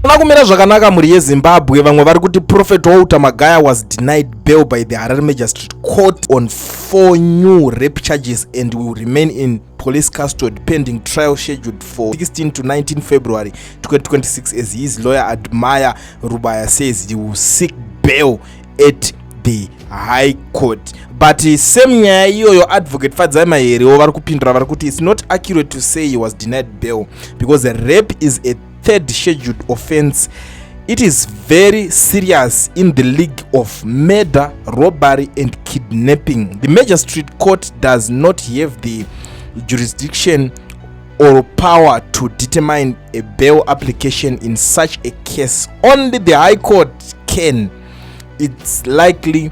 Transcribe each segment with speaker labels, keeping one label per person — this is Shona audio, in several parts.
Speaker 1: Kuna kumira zvakanaka, mhuri yeZimbabwe. Vamwe vari kuti Prophet Walter Magaya was denied bail by the Harare Magistrate Court on four new rape charges and will remain in police custody pending trial scheduled for 16 to 19 February 2026, as his lawyer Admire Rubaya says he will seek bail at the High Court. But same nyaya iyoyo, Advocate Fadzai Maherewo vari kupindura, vari kuti it's not accurate to say he was denied bail because rape is a third scheduled offense. It is very serious, in the league of murder, robbery and kidnapping. The magistrate court does not have the jurisdiction or power to determine a bail application in such a case. Only the High Court can. It's likely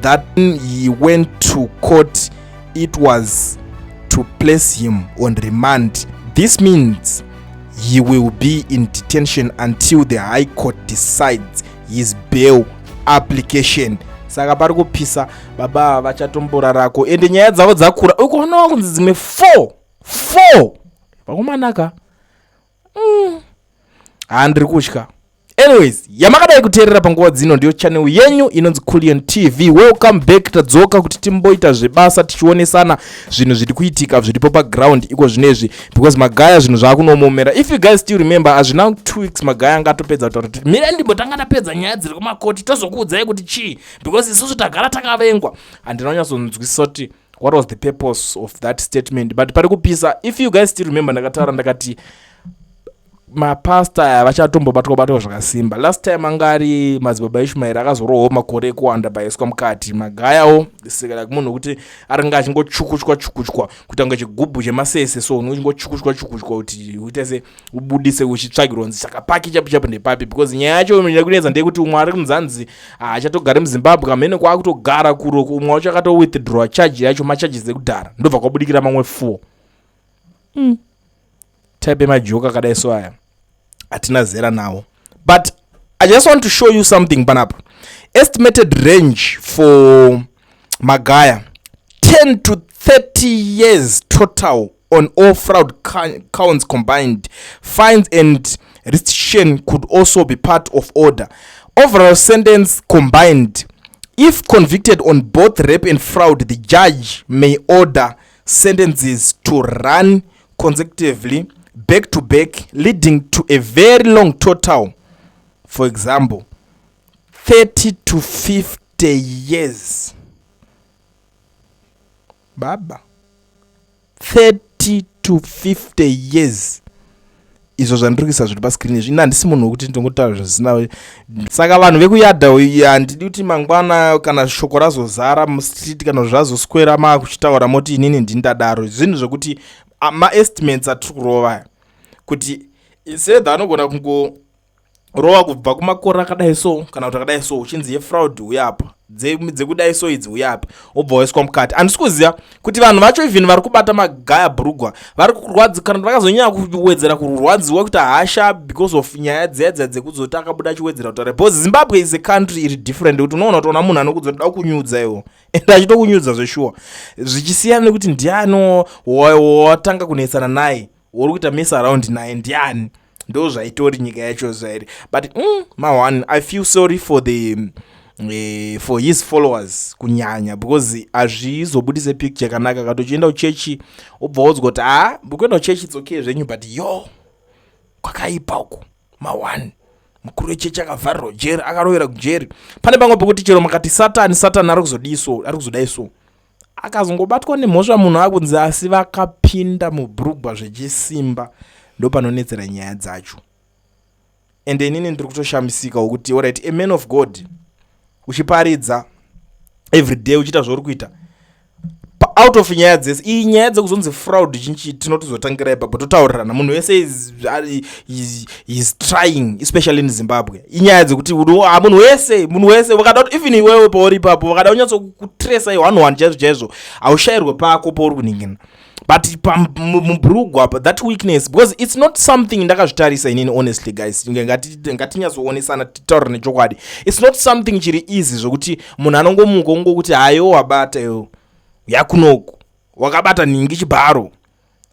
Speaker 1: that he went to court, it was to place him on remand. This means he will be in detention until the High Court decides his bail application. Saka pari kupisa, baba vachatomborarako, ende nyaya dzavo dzakura. Ukuonawa kunzi dzimwe 4 4, vakomanaka. Handiri kutya. Anyways, yamakadai kuteerera panguva dzino ndiyo channel yenyu inonzi Culion TV. Welcome back. Tadzoka kuti timboita zvebasa, tichionesana zvinhu zviri kuitika zviripo paground iko zvinezvi, because Magaya zvinhu zvaakunomomera. If you guys still remember, hazvina 2 weeks Magaya anga atopedza kutaura kuti mira, ndimbotanga ndapedza nyaya dziri kumakoti, tozokuudzai kuti chii, because isusu tagara takavengwa. Handina kunyatsonzwisisa kuti what was the purpose of that statement, but pari kupisa. If you guys still remember, ndakataura ndakati mapasta aya vachatombobatwa batwa zvakasimba. Last time anga ari Madzibaba Ishmaeri, akazorohwa makore ekuwanda paiswa mukati. Magayawo saka munhu wekuti aringe achingochukuchwa chukuchwa kuita kunge chigubhu chemasese, so unochingochukuchwa chukuchwa kuti uite se ubudise uchitsvagirwa kunzi chakapaki chapo chapo ndepapi, because nyaya yacho yakunetsa ndeyekuti umwe ari kunzanzi haachatogari muZimbabwe, kamhene kwaakutogara kuro. Umwe wacho akatowithdraw charge yacho, macharges ekudhara, ndobva kwabudikira mamwe 4. Type emajoka akadai so aya hatina zera nawo. But I just want to show you something panapa. Estimated range for Magaya, 10 to 30 years total on all fraud counts combined. Fines and restitution could also be part of order. Overall sentence combined: if convicted on both rape and fraud, the judge may order sentences to run consecutively, back to back, leading to a very long total, for example 30 to 50 years. Baba, 30 to 50 years. Izvo zvandiri kuisa zviri pascreen izvi, ini handisi munhu wekuti ndingotaura zvisina. Saka vanhu vekuyadha, handidi kuti mangwana kana shoko razozara mustreet, kana zvazoswera maakuchitaura moti inini ndindadaro. Zvinhu zvekuti maestimates atiri kurova kuti sedha anogona kungorova kubva kumakore akadai so kana kuti akadai so, uchinzi yefraud uyapa, dzekudai so idzi uyapa, wobva waiswa mukati. Handisi kuziva kuti vanhu vacho, even vari kubata Magaya bhurugwa, vari kurwadzi kana kuti vakazonyanya kuwedzera kurwadziwa kuti hasha because of nyaya dziya dziya dzekuzoti akabuda achiwedzera kutaura, because Zimbabwe is a country iri different, kuti unoona kutoona munhu anokudza kuti da kunyudza iwo, ende achitokunyudza zveshuwa, zvichisiyana nekuti ndiani watanga kunetsana naye, uri kuita mess around naye ndiani. Ndo zvaitori nyika yacho zvairi. But ma1, I feel sorry for his followers kunyanya, because hazvizobudise picture yakanaka. Katochienda kuchechi, wobva waudzwa kuti ha, kuenda kuchechi it's okay zvenyu, but yo, kwakaipa uku. Ma1, mukuru wechechi akavharirwa jeri, akarovera kujeri. Pane pamwe pekuti chero makati Satani, Satani ari kuzodii so, ari kuzodai so, akazongobatwa nemhosva munhu akunzi asi vakapinda mubhurugwa zvechisimba, ndo panonetsera nyaya dzacho. Ende inini ndiri kutoshamisika wokuti alright, a man of God, uchiparidza every day, uchiita zvauri kuita, out of nyaya dzese iyi, nyaya dzekuzonzi fraud chinchi, tinotozotangira ipapo, totaurirana. Munhu wese is trying, especially in Zimbabwe. Inyaya dzekuti munhu wese, munhu wese vakada kuti even iwewe pauri ipapo, vakada kunyatsokutresa one one chaizvo chaizvo, haushayirwe pako pauri kuningina. But mubhurugwa, that weakness, because it's not something ndakazvitarisa inini. Honestly guys, ngatinyatsoonesana, titaurira nechokwadi. It's not something chiri easy zvokuti munhu anongomuka ungokuti hayo, wabata iwo yakunoku, wakabata nhingi chibharo.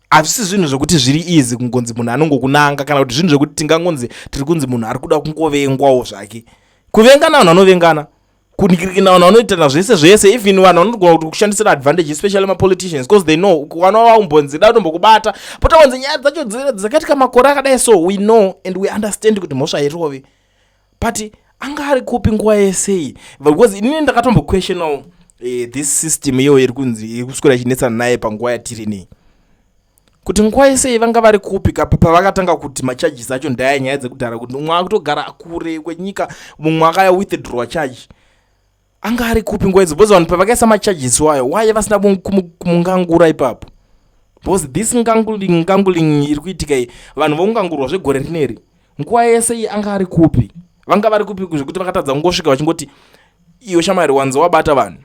Speaker 1: Hazvisi zvinhu zvekuti zviri easy kungonzi munhu anongokunanga, kana kuti zvinhu zvekuti tingangonzi tiri kunzi munhu ari kuda kungovengwawo zvake. Kuvengana, vanhu vanovengana, kunikirikina, vanhu vanoitana zvese zvese. Even vanhu vanogona kuti kushandisira advantage, especially mapoliticians, because they know wana vaumbonzi da kutombokubata, potakonzi nyaya dzacho dzakaitika makore akadai. So we know and we understand kuti mhosva hairove, but anga ari kupi nguva yesei? Because inini ndakatomboquestionawo this system iyoyo iri kunzi iri kuswera ichinetsana naye panguva yatiri nei, kuti nguva yesei vanga vari kupi pavakatanga kuti macharges acho ndaya nyaya dzekudhara, kuti mumwe akutogara kure kwenyika, mumwe akaya withdraw charge. Anga ari kupi nguva idzo? Because vanhu pavakaisa macharges wayo, waye vasina kumungangura ipapo? Because this nganguling nganguling iri kuitika iyi, vanhu vongangurwa zvegore rineri, nguva yese iyi anga ari kupi? Vanga vari kupi zvekuti vakatadza kungosvika vachingoti, "Iwe shamwari, wanzi wabata vanhu"?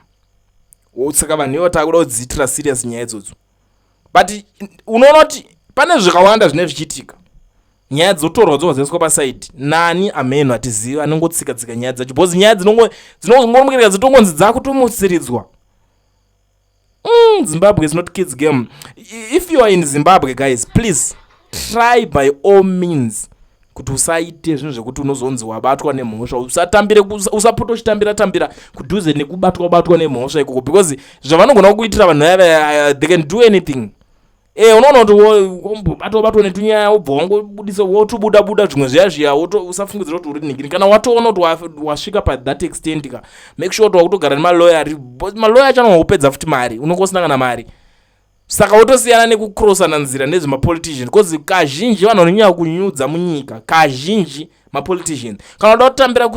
Speaker 1: Saka vanhu ivo taakuda kudziitira serious nyaya idzodzo. But unoona kuti pane zvakawanda zvine zvichiitika, nyaya dzotorwa dzobva dzaiswa paside nani ameno hatizivi anongotsika tsika nyaya dzacho, because nyaya dzinongomukirika dzitongonzi dzakutomutsiridzwa. Zimbabwe is not kids game. If you are in Zimbabwe, guys, please try by all means kuti usaite zvinhu zvekuti unozonzi wabatwa nemhosva. Usatambire, usapota uchitambira tambira kudhuze nekubatwa batwa nemhosva ikoko, because zvavanogona kuitira vanhu vaya, they can do anything. Unoona kuti wombobatwa batwa netunyaya, wobva wangobudisa, wotobuda buda zvimwe zviya zviya, usafungidzira kuti uri ningini. Kana watoona kuti wasvika pathat extent ka, make sure kuti wakutogara nemaloya. Maloya acho anogona kupedza futi mari, unonge usina kana mari. Saka wotosiyana nekucrossana nzira nezvemapolitician, because kazhinji vanhu vanonyanya kunyudza munyika kazhinji mapoliticians. Kana uda kutambira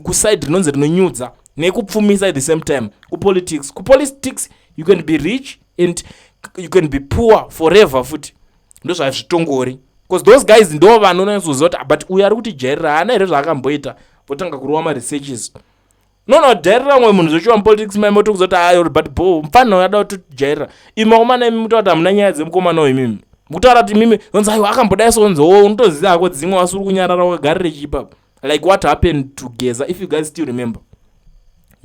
Speaker 1: kuside rinonzi rinonyudza nekupfumisa at the same time, kupolitics. Kupolitics you can be rich and you can be poor forever futi. Ndozvazvitongori, because those guys ndo vanonyatsoziva kuti, "But uyu ari kutijairira, haana here zvaakamboita?" Votanga kurova maresearches. No, jairira mumwe munhu zvechiwa mupolitics maimotokuza kuti ayo, but bo mufanira ada kutojairira imi vakomana. Imi mutaura kuti hamuna nyaya dzemukomana imimi, mukutaura kuti imimi onzi aiwa akambodai, sonzi o unotoziva hako dzimwe, wasi uri kunyarara wakagarire chiipapo. Like what happened to Geza, if you guys still remember.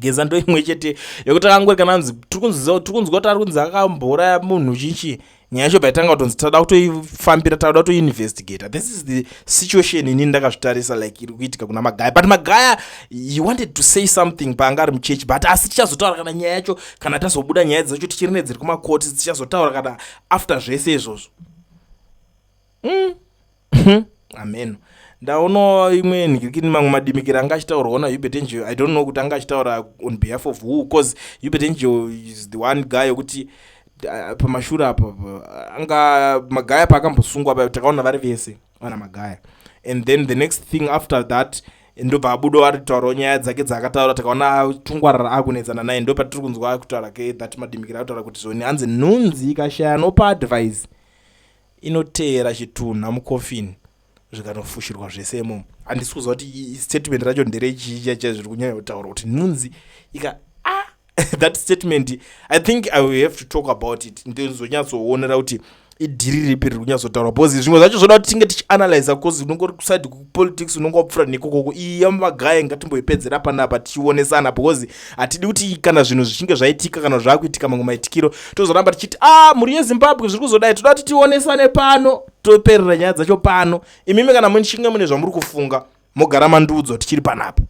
Speaker 1: Geza ndo imwe chete yekuti akangori kana anzi tiri kunzwa kuti ari kunzi akambouraya munhu chinchi, nyaya yacho paitanga kutonzi tada kutoifambira, tada kutoinvestigata. This is the situation inini ndakazvitarisa, like iri kuitika kuna Magaya. But Magaya, he wanted to say something paanga ari muchechi, but asi tichazotaura kana nyaya yacho, kana tazobuda nyaya dzacho, tichiri nedziri kumakoti, tichazotaura kana after zvese izvozvo. Amen. Ndaonawo imwe nhikirikini, mamwe madimikira anga achitaurwawo naHubert Angel. I don't know kuti anga achitaura on behalf of who, because Hubert Angel is the one guy wekuti pamashure apa anga Magaya paakambosungwa pa, takaona vari vese vana Magaya. And then the next thing after that, ndobva abuda ari kutaurawo nyaya dzake dzaakataura, takaona Tungwarara akunetsana naye. Ndo patiri kunzwa kutaura ke that madimikira akutaura kuti zvoni hanzi nhunzi ikashaya nopa advice inoteera chitunha mukofini, zvikanofushirwa zvese imomo. Handisi kuziva kuti statement racho nderechii chacha zviri kunyanya kutaura kuti nhunzi ika that statement, I think I will have to talk about it, ndizonyatsoonera kuti idhiri ripi riri kunyatsotaurwa, because zvimwe zvacho zvoda kuti tinge tichianalyza, because unongori kuside kupolitics, unonge wapfuura nekokoko. Iyi yamagaya ngatimboipedzera panapa tichionesana, because hatidi kuti kana zvinhu zvichinge zvaitika, kana zvaakuitika mamwe maitikiro, tozoramba tichiti, "A, mhuri yeZimbabwe, zviri kuzodai." Toda kuti tionesane pano, toperera nyaya dzacho pano. Imimi kana muchinge mune zvamuri kufunga, mogara mandudzo tichiri panapa.